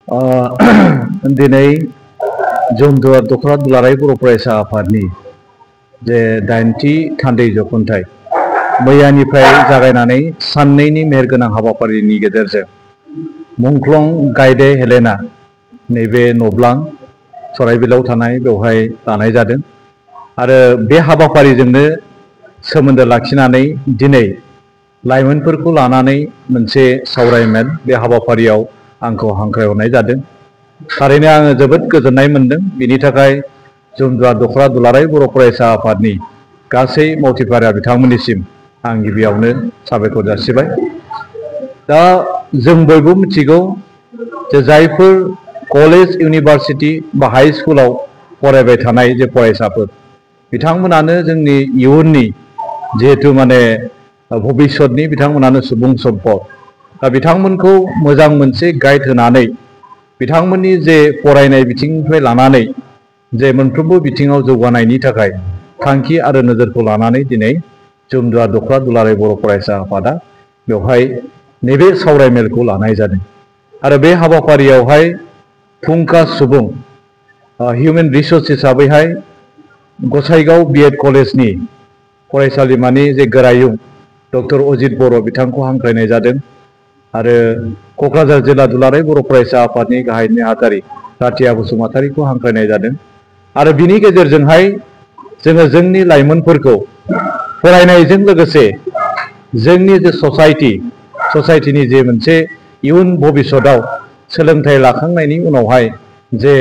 दिनै जमदुवार दख'रा दुलाराय बर' फरायसा आफादनि जे 8थि थान्दै जखुंथाय मैयानिफ्राय जागायनानै साननैनि मेहेरगोनां हाबाफारिनि गेजेरजों मुंख्लं गायदे हेलेना नैबे नब्लां सराइबिलाव थानाय बेवहाय लानाय जादों आरो बे हाबाफारिजोंनो सोमोन्दो लाखिनानै दिनै लाइमोनफोरखौ लानानै मोनसे सावरायमेल बे हाबाफारियाव आंखौ हांख्रायहरनाय जादों। थारैनो आङो जोबोद गोजोननाय मोनदों। बिनि थाखाय जमदुवार दख'रा दुलाराय बर' फरायसा आफादनि गासै मावथिफारा बिथांमोननिसिम आं गिबियावनो साबायखर जासिबाय। दा जों बयबो मिथिगौ जे जायफोर कलेज इउनिभार्सिटी बा हाई स्कुलाव फरायबाय थानाय जे फरायसाफोर बिथांमोनानो जोंनि इयुननि जिहेतु माने भबिष्यतनि बिथांमोनानो सुबुं सम्पद। दा बिथांमोनखौ मोजां मोनसे गाइड होनानै बिथांमोननि जे फरायनाय बिथिंनिफ्राय लानानै जे मोनफ्रोमबो बिथिङाव जौगानायनि थाखाय थांखि आरो नोजोरखौ लानानै दिनै जमदुवार दख'रा दुलाराय बर' फरायसा आफादा बेवहाय नैबे सावरायमेलखौ लानाय जादों आरो बे हाबाफारियावहाय फुंखा सुबुं हिउमेन रिसोर्स हिसाबैहाय गसाइगाव बीएड कलेजनि फरायसालिमानि जे गोरायुं डक्टर अजित बर' बिथांखौ हांख्रायनाय जादों आरो क'क्राझार जिल्ला दुलाराय बर' फरायसा आफादनि गाहाय नेहाथारि राथिया बसुमतारीखौ हांख्रायनाय जादों आरो बिनि गेजेरजोंहाय जोङो जोंनि लाइमोनफोरखौ फरायनायजों लोगोसे जोंनि जे ससाइटिनि जे मोनसे इयुन भबिष्यतआव सोलोंथाइ लाखांनायनि उनावहाय जे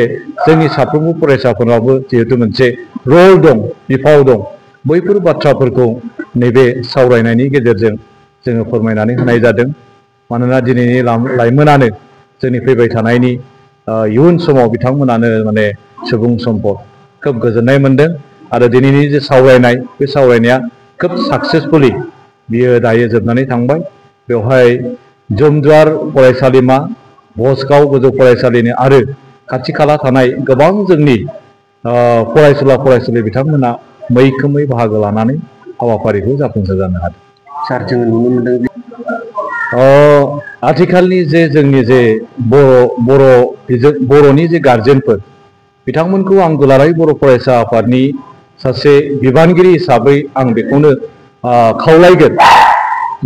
जोंनि साफ्रोमबो फरायसाफोराबो जिहेतु मोनसे रल दं, बिफाव दं, बैफोर बाथ्राफोरखौ नैबे सावरायनायनि गेजेरजों जोङो फोरमायनानै होनाय जादों। मानोना दिनैनि लाइमोनानो जोंनि फैबाय थानायनि इयुन समाव बिथांमोनानो माने सुबुं सम्पद। खोब गोजोननाय मोनदों आरो दिनैनि जे सावरायनाय बे सावरायनाया खोब साक्सेसफुलि बियो दायो जोबनानै थांबाय। बेवहाय जमदुवार फरायसालिमा, भसगाव गोजौ फरायसालिनि आरो खाथि खाला थानाय गोबां जोंनि फरायसुला फरायसुलि बिथांमोना मैखोमै बाहागो लानानै हाबाफारिखौ जाफुंसार जानो हादों। सार जोङो नुनो मोनदों आथिखालनि जे जोंनि जे बर'नि जे गार्जेनफोर बिथांमोनखौ आं दुलाराय बर' फरायसा आफादनि सासे बिबानगिरि हिसाबै आं बेखौनो खावलायगोन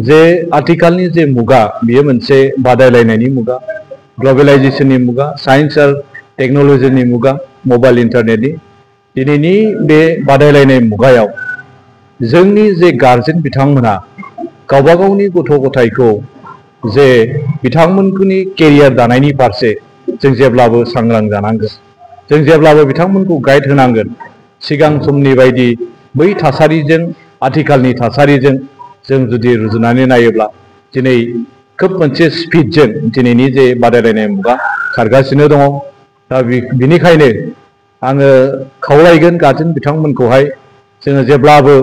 जे आथिखालनि जे मुगा बियो मोनसे बादायलायनायनि मुगा, ग्लबेलाइजेशननि मुगा, साइन्स आरो टेक्न'लजिनि मुगा, मबाइल इन्टारनेटनि दिनैनि बे बादायलायनाय मुगायाव जोंनि जे गार्जेन बिथांमोना गावबा गावनि गथ' गथायखौ जे बिथांमोननि केरियार दानायनि फारसे जों जेब्लाबो सांग्रां जानांगोन। जों जेब्लाबो बिथांमोनखौ गाइड होनांगोन। सिगां समनि बायदि बै थासारिजों आथिखालनि थासारिजों जों जुदि रुजुनानै नायोब्ला दिनै खोब मोनसे स्पिडजों दिनैनि जे बादायलायनाय मुगा खारगासिनो दङ। दा बिनिखायनो आङो खावलायगोन गार्जेन बिथांमोनखौहाय जोङो जेब्लाबो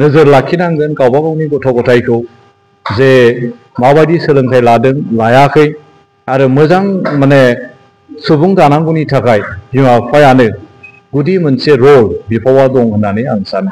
नोजोर लाखिनांगोन गावबा गावनि गथ' गथायखौ जे माबायदि सोलोंथाइ लादों लायाखै आरो मोजां माने सुबुं जानांगौनि थाखाय बिमा बिफायानो गुदि मोनसे रल बिफावा दं होननानै आं सानो।